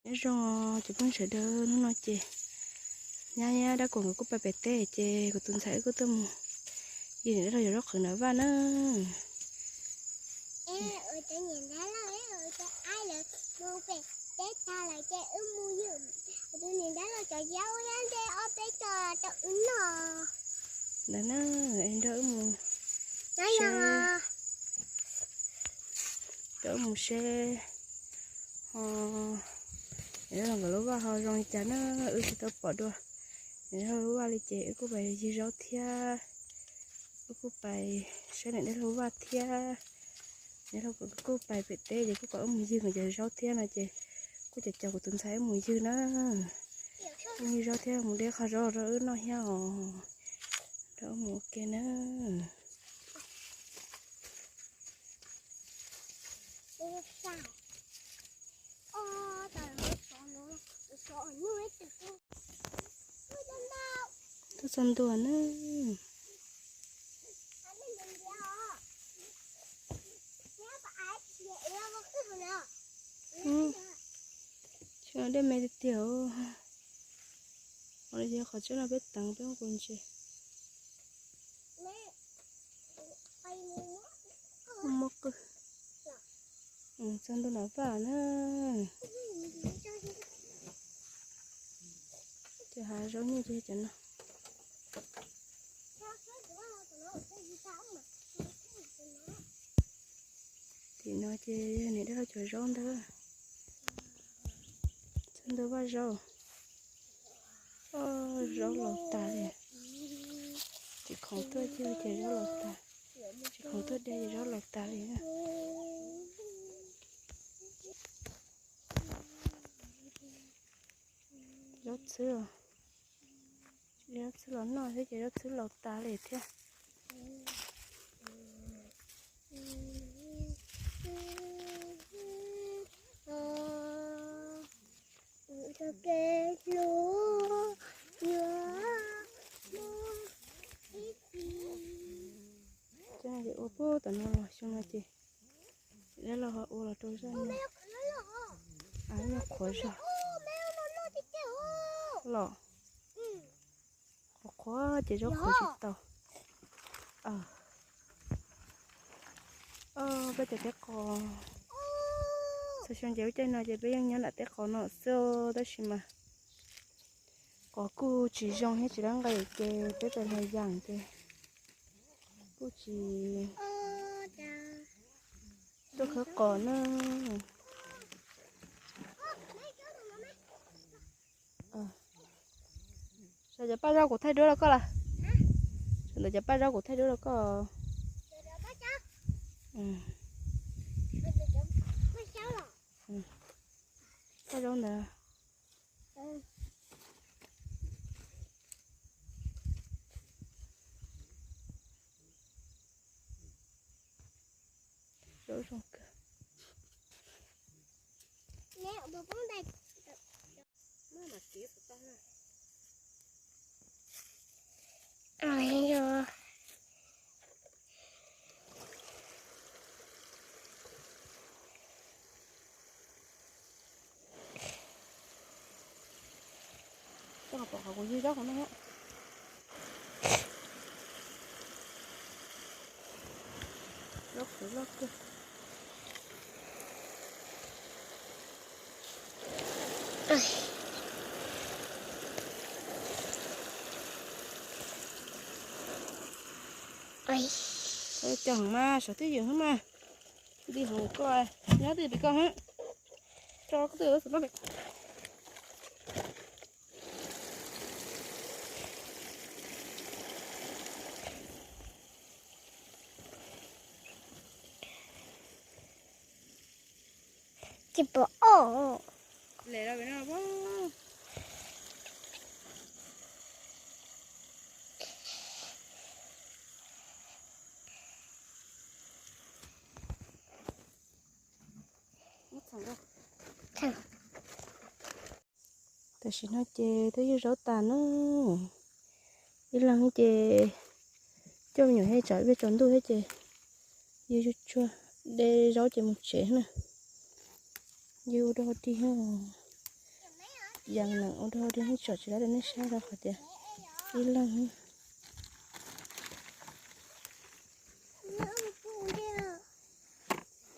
Nyob zoo cov phooj ywg sawv daws, hnub no ces nyab nyab dab kuam nkawd kuj pais pem teb ces kuv tus ntxhais wb kuj tuaj mus yws niam dab laug cov zaub qhwv nram vaj na. Ntawd na, es nrog wb mus seb, nrog wb mus seb, niam dab laug nkawd lub vaj ho zoo li cas na, wb tsis tau pom dua niam dab laug lub vaj li ces wb kuj pais yws zaub thiab, wb kuj pais saib niam dab laug lub vaj thiab. Niam dab laug kuj pais pem teb ces kuj kom wb mus yws nkawd cov zaub thiab no ces kuj cov caum kuv tus ntxhais wb mus yws na. Wb mus yws zaub thiab mus de qho zaub rau wb noj thiab os. Rau wb mus ua ke na. Tuaj txog ntua na. Tsis dej me tiag tiag. Ua li qhov tseeb no peb teev peb muab kuv ntses. Muaj qwj. Txog ntua nram vaj na. Ces hav zaub nyuj ces cov no. Tim no ces yog niam dab laug cov zaub ntawd. Txog ntua vaj zaub. Zaub laus tas li. Tsis khoom tuaj yug ces zaub laus tas. Tsis khoom tuaj de ces zaub laus tas li na. Zaub txhwb, zaub txhwb los noj thiab ces zaub txhwb laus tas li thiab. Cov no ces ua puag tom no los xyoo no ces dab laug ho ua los rau zaj no. Av nyuj qhuav zog los. Qhuav qhuav ces zaub qhuav tsis tau. Peb cov teb qos, txhua xyoo ces lub caij no ces peb yeej nyob nram teb qos no xwb tab sis mas qos kuj tsis zoo thiab tsis dab nqaij ces peb pais los yam ces kuj tsis tuaj khawb qos na. Sawv ntawm cov paj zaub kuv thaij duab rau koj lawm. Sawv ntawm cov paj zaub kuv thaij duab rau koj. Paj zaub ntawd. Zaub zoo kawg. Koj pom qhov kuv yug zaub qhov no. Zaub qhwv loj kawg. Cog mas, saum twj ywm mas. Nti hauv koj, nyob twj ywm pem koj hab. Tso koj twj ywm. Tsis pom os. Tam sim no ces twb yug zaub tas na. Ib leeg ces coj me nyuam thiab tsam ib pliag tsaus ntuj thiab ces yug tsuag tsuag de zaub ces mus tsev na. Yug ua dog dig. Yas neem ua rau dej hnub tsom tsis tau rau nej saib rau qhov tias ib leeg.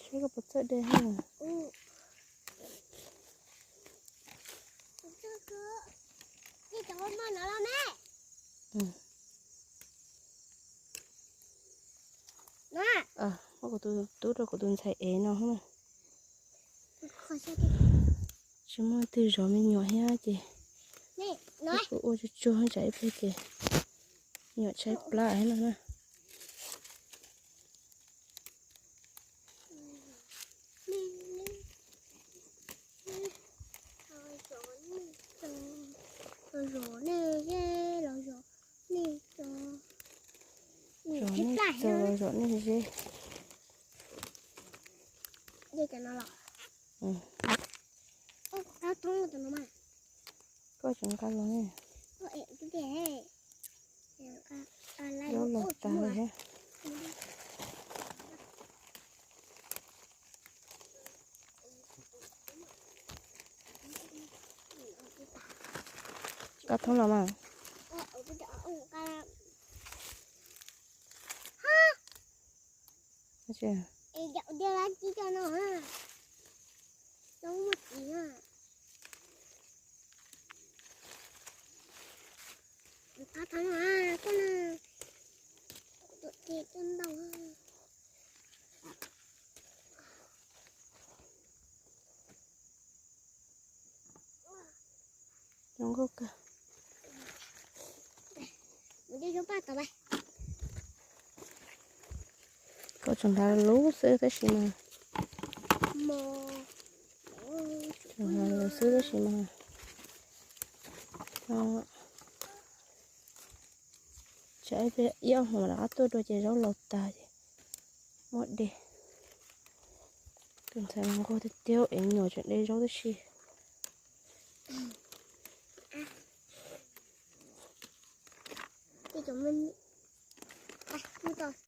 Saib koj puas txawj dej. Muab kuv tus tub rau kuv tus ntxhais ev no. Tsis muaj twg zov me nyuam thiab ces kuv ua tsuag tsuag tsam ib pliag ces me nyuam tshaib plab no na. Los zov nej ze, los zov nej tso. Zov nej tso, los zov nej ze. Dej cov no los. Qab thoob tus no mas. Koj tseem nqa los ne. Zaub los tag thiab. Qab thoob los mas. Zoo nkauj kawg. Koj tseem nrhav lub xwb tab sis mas. Tseem nrhav lub xwb tab sis mas. Tsam ib ob hmo rov qab tuaj dua ces zaub laus tag ces muaj dej. Tus ntxhais nquag tiag tiag, ev nyuam tseem de zaub tib si.